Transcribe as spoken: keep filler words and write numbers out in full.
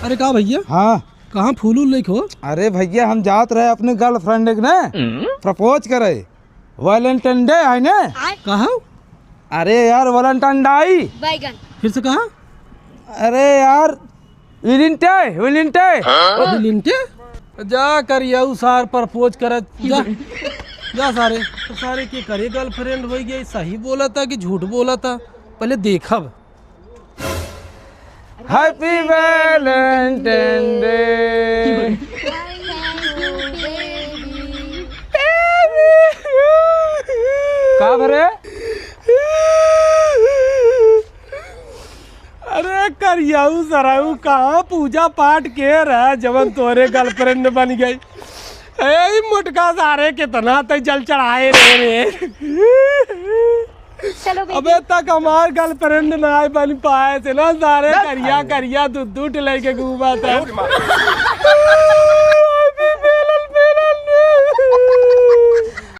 अरे का भइया? हाँ। कहाँ फूल उल लेके हो? अरे भइया, हम जात रहे अपने girlfriend के ना propose करे। Valentine Day है ना? कहाँ? अरे यार, Valentine Day। बैगन। फिर से कहाँ? अरे यार, विलिंटे, विलिंटे। विलिंटे? जा करियाऊ सार propose करत, जा। जा सारे। तो सारे के करे girlfriend होइ गई, सही बोला था कि झूठ बोला था? पहले देखब। Happy Valentine Day। का भरे? अरे करियाऊ सराऊ, कहाँ पूजा पाठ के रहा जवन तोरे girlfriend बन गई? ए, ई मोटका सारे कितना तक जल चढ़ाए रहे रे। चलो बेबी। अबे तक हमार girlfriend ना आए बन पाए से ना सारे करिया करिया दूध दूध लेके घूमा था।